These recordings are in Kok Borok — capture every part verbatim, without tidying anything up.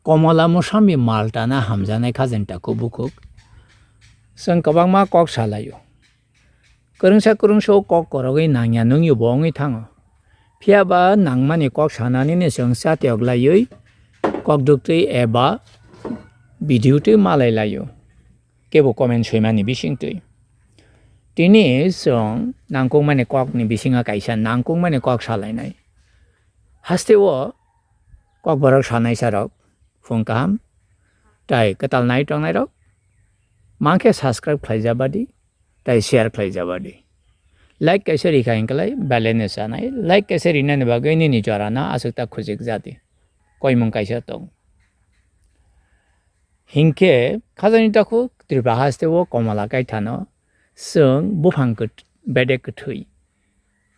Komola Mosambi Malta na hamjaknai khajani takhuk bukhuk. Chwng kwbangma kok salaio. Kwrwngsa kwrwngsa o kok korogwi nangya nungyo bo wngwi thango. Phiya ba nangmani kok sanani ni chwng chatiyok laiwi kok duktwi eba video twi malai laio. Kebo comment swimani bisingtwi. Tini chwng nangkukmani kokni bisingo kaisa nangkukmani kok salainai. Hasteo kokborok sanaisarok phung kaham tai kwtal nai tongnairok mankhe subscribe khlaijabadi tai share khlaijabadi. Like kaisa rikha hinklai belai no chanai. Like kaisa rinani bagwi nini jorano aswk ta khujik jadi. Koimung kaisa tong. Hinkhe khajani takhuk Tripura hasteo Komola kaithano chwng buphang kwt-, bedek kwthwi,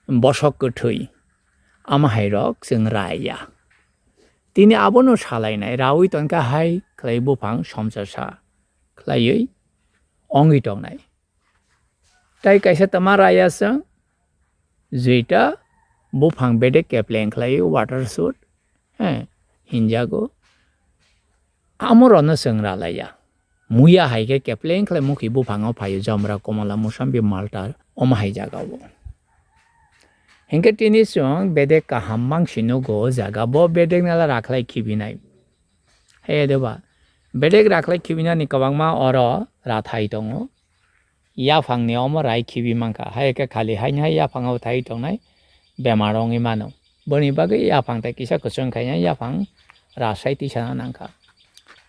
bosok kwthwi, amahairok chwng raiya. Tini abono salainai, raui tongkha hai khlai buphang somsasa khlaiwi ongwi tongnai. Tai kaisa tama raya chwng, jeita buphang bedek kepleng khlai water shoot, he, hinjago. Amorono chwng ralaiya. Muya hai khe kepleng khlai mukhi buphango phaio, Jamra, Komola, Mosambi, Malta, omo hai jagao. Hinkhe tini chwng bedek kaham mangsi nugo o jaga, bo bedek nala rakhlai khibinai. He de ba, bedek rakhlai khibinani kwbangma oro rathai tongo. Yaphangni omo rai khibi mankha, hai khe khali haini hai yaphango thai tongnai bemar wngwi mano. Boni bagwi yaphang tai kisa kwchwng khaina yaphang rasai tisana nangkha.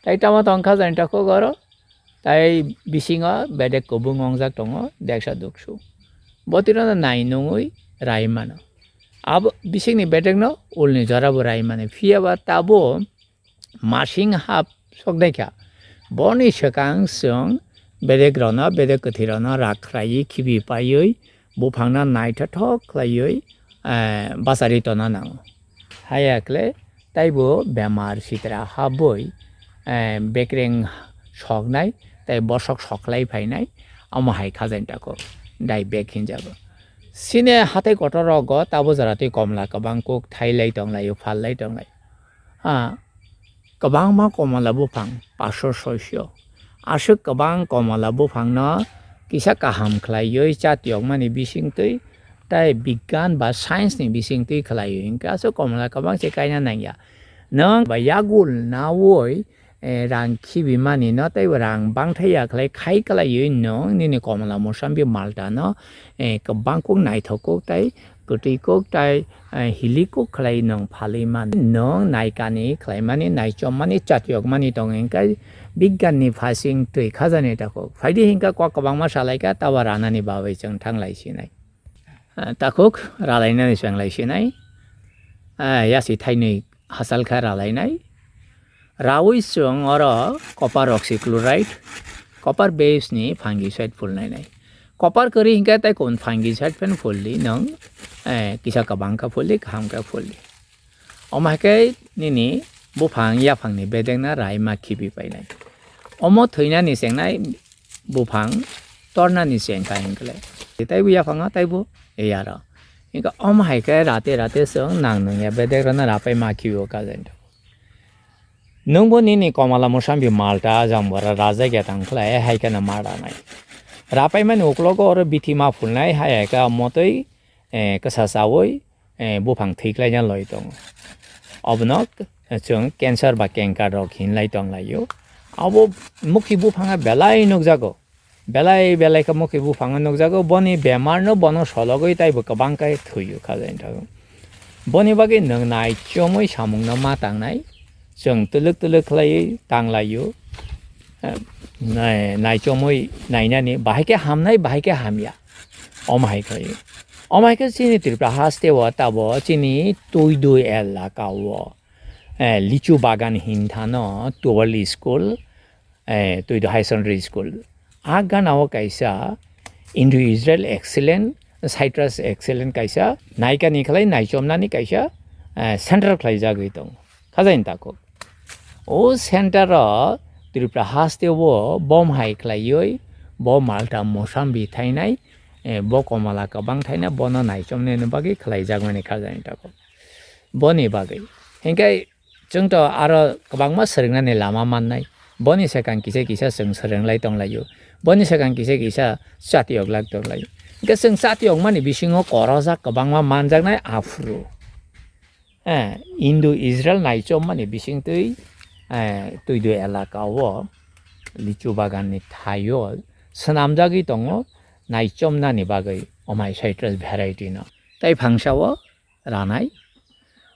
Tai tamo tongkha jani takhuk oro, tai bisingo bedek kubung wngjak tongo, deksa duksu. Botirano nai nungwi rai mano. Abo bisingni bedekno ulni jorabo rai mano. Phiya ba tabo masing hap sokdaikha. Boni swkang chwng bedek rokno, bedek kwthwi rokno rak khlaiwi khibi paiwi buphangno naithothok khlaiwi, eh, bachari tongna nango. Haiya khle taibo bemar sitra habwi, eh, bekreng soknai tei bosok soklai phainai, omo hai khajani takhuk dai bek hinjago. Sini hatai kotor rogo tabo jora tei komla kwbang kuk thailai tonglaio, phallai tonglai. Ha, kwbangma komola buphang, paso soiso. Aswk kwbang komola buphangno kisa kaham khlaiwi chatiyokmani bisingtwi, tai bigyan ba science ni bisingtwi khlaiwi hinkhe aswk komola kwbang se kaina nangya. Nwng ba yagul nawi, eh, rang khibimani no tei rang bangthai ya khlai khai kwlaiwi nwng nini komola Mosambi Malta no, eh, kwbang kuk naithok kuk tai kwtwi kuk tai, eh, hili kuk khlai nwng phalwi man. Nwng naikani khlaimani, naichomani, chatiyokmani tong hinkhe bigyan ni phasing twi khajani takhuk. Phaidi hinkhe kok kwbangma salaikha, tabo ranani bagwi chwng thanglai sinai. Eh, takhuk ralainani chwnglai sinai. Eh, yasi thainwi hachal kha ralainai. Rawi chwng oro copper oxychloride, copper base ni fungicide phulnai nai. Copper kwrwi hinkhe tei kun fungicide phan phuldi nwng, eh, kisa kwbang kha phuldi, kaham kha phuldi. Omo hai khe nini buphang yaphangni bedekno rai ma khibi painai. Omo thwinani chengnai buphang tornani chengkha hinkhe le. Taibo yaphango taibo eyaro. Hinkhe omo hai khe rate rate chwng nang nungya bedekrokno rapai ma khibio kajani. Nwngbo nini komola Mosambi Malta, Jambora rajak ya tang khlai hai kheno ma ranai. Rapaimani uklogo oro bithi ma phulnai hai hai khe motwi, eh, kwsa chawi, eh, buphang thwiklaina loi tongo. Obono chwng cancer ba kengkar rok hinlai tonglaio. Abo mukhi buphanga belai nukjago. Belai belai khe mukhi buphanga nukjago. Boni bemarno bono sologwi taibo kwbang khe thwio khajani thago. Boni bagwi nwng naichomwi samungno ma tangnai. Chwng twlwk twlwk khlaiwi tanglaio. Eh, nai-, naichomwi nainani bahai khe hamnai, bahai khe hamya. Omo hai khlaiwi. Omo hai khe chini Tripura haste o tabo chini Tuidui elaka o, eh, lichu bagan hinthano twelve school, eh, Tuidui High Secondary School. A gana o kaisa Indo-Israel Excellent, Citrus Excellent kaisa naikani khlai naichomnani kaisa, eh, center khlaijagwi tongo. Khajani takhuk. O center o Tripura haste o bom hai khlaiwi bo Malta Mosambi thainai, eh, bo komola kwbang thainai, bono naichomnani bagwi khlaijakmani khajani takhuk. Boni bagwi. Hinkhe Chwng to aro kwbangma swrwngnani lama mannai. Boni swkang kisa kisa chwng swrwnglai tonglaio. Boni swkang kisa kisa chatiyok lak tonglaio. Hwnkhe chwng chatiyokmani bisingo korojak kwbangma manjaknai aphuru. Eh, Indo Israel naichomani bisingtwi, eh, Twido elaka o lichu baganni thaio swnamjagwi tongo naichomnani bagwi omai citrus variety no. Tai phangsa o ranai.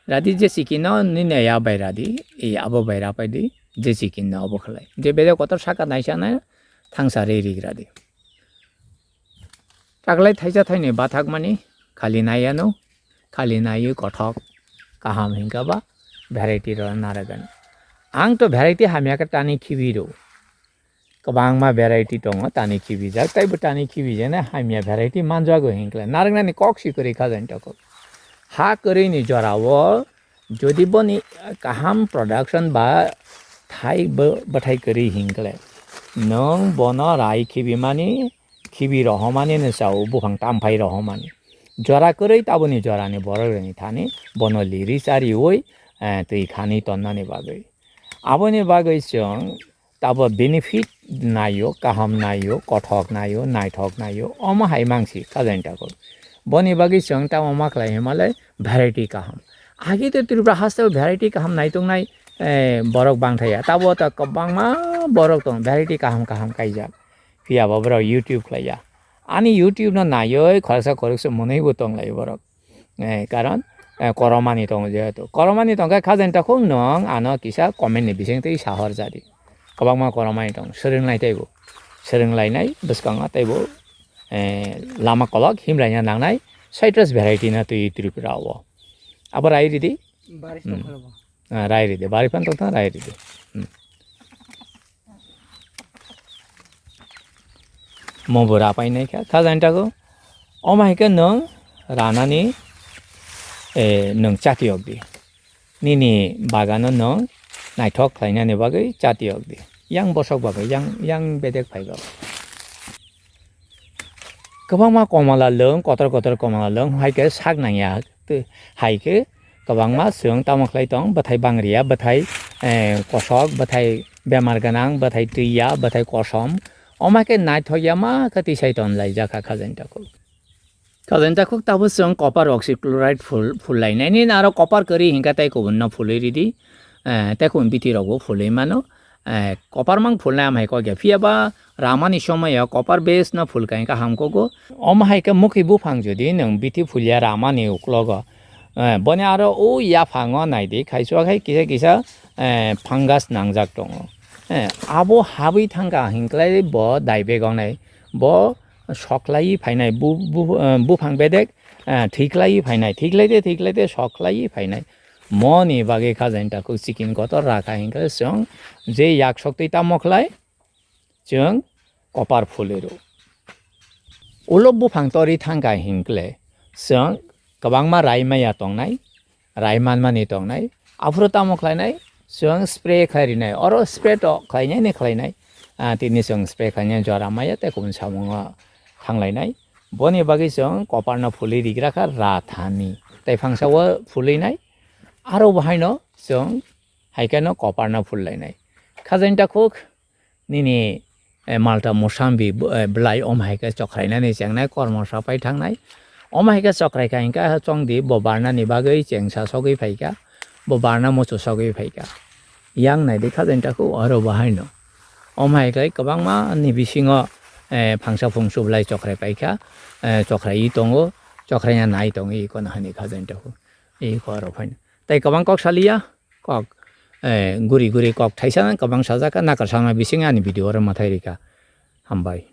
Radi jesi kino nini ya bai radi, e abo bai rapai di, jesi kino abo khlai. Je bede kotor saka naisa na thangsa re rig radi. Taklai thaisa thaini bathak mani khali nai ano, khali nai kothok kaham hingka ba variety ro naragan. Ang to variety hamya ka tani khibi ro. Kwbangma variety tongo tani khibijak, taibo tani khibijak nai hamya variety manjago hinkle. Narwknani kok si kwrwi kha jani takhuk. Ha kwrwini jorao jodi boni kaham production ba thai bo-, bwthai kwrwi hinkle, nwng bono rai khibimani, khibi rohomani no chao buphang tamphai rohomani. Jora kwrwi taboni jorani borok rwni thani bono liri chariwi, eh, twi khani tonnani bagwi. Aboni bagwi chwng tabo benefit naio, kaham naio, kothok naio, naithok naio, omo hai mangsi kha jani takhuk. Boni bagwi chwng tamo ma khlai hima le variety kaham. Agi to Tripura hasteo variety kaham naitongnai, eh, borok bangthaya. Tabo to kwbangma borok tongo variety kaham kaham kaijak. Phiya bo borok YouTube khlaiya. Ani YouTube no naiwi khoroksa khoroksa mwnwi bo tonglaio borok. Eh, karon, eh, koromani tongo jehetu. Koromani tongkhe kha jani takhuk nwng ano kisa comment ni bisingtwi sahor jadi. Kwbangma koromani tongo, swrwngnai teibo. Swrwnglainai bwskango teibo, eh, lama kolok himlaina nangnai citrus variety no twi Tripura o. Abo rai ridi? Baris Hmm. tongkha bo. Ah, rai ridi, bari phan tongtha rai ridi. Hmm. Mo bo rapai nai kha, kha jani takhuk. Omo hai khe nwng ranani, eh, nwng chatiyok di. Nini bagano nwng naithok khlainani bagwi chatiyok di. Yang bosok bagwi, yang, yang bedek phai bagwi. Kwbangma komala lwng, kotor kotor komala lwng, hai khe sak nangya, tei hai khe kwbangma chwng tamo khlai tong, bwthai bangriya, bwthai, eh, kosok, bwthai bemar gwnang, bwthai twiya, bwthai kosom, omo khe naithokya ma khe twi sai tonlaijak kha kha jani takhuk. Kha jani takhuk tabuk chwng copper oxychloride phul, phul lainai, nini aro copper kwrwi hinkhe tei kubun no phulwi ridi, eh, tei kubun bithi rok bo phulwi mano. Eh, copper mang phulnai amhai kok ya. Phiya ba ramani somoyo copper base no phul kain kaham kogo. Omo hai khe mukhi buphang jodi nwng bithi phulya ramani uklogo, eh, boni aro o yaphango naidi, khaisua khai kisa kisa, eh, fungus nangjak tongo. Eh, abo habwi thangkha hinklai bo daibegonai, bo soklai phainai, bu, bu, eh, buphang bedek, eh, thiklai phainai, thiklaide, thiklaide soklai phainai. Moni bagwi kha jani takhuk chikin kotor rakha hinkhe chwng je yak soktwi tamo khlai, chwng copper phulwi rw. Ulo buphang torwi thangkha hinkle chwng kwbangma rai maya tongnai, rai manmani tongnai. Aphuru tamo khlainai, chwng spray khlai rinai. Oro spray to khlainai ni khlainai. Ah, tini chwng spray khlainai jora maya tei kubun samungo thanglainai. Boni bagwi chwng copper no phulwi rigra kha ra thani. Tei phangsa o phulwi nai. Aro bo haino chwng hai khe no copper no phul lainai. Kha jani takhuk nini, eh, malta musambi bo-, eh, bwlai omo hai khe chokrainani chengnai kormo sapai thangnai. Omo hai khe chokrai kha hinkhe chongdi bo barnani bagwi chengsa sogwi phaikha. Bo barna muchung sogwi phaikha. Yang naidi kha jani takhuk oro bo haino. Omo hai khe kwbangma ni bisingo, eh, phangsa phungsu bwlai chokrai paikha. Eh, chokraiwi tongo. Chokraina nai tongo iko no hani kha jani takhuk. Iko oro phaino. Tei kwbang kok saliya. Kok, eh, guri guri kok thaisa kwbang sajak kha, nakar sama bising ani video oro mwthai rikha. Hambai.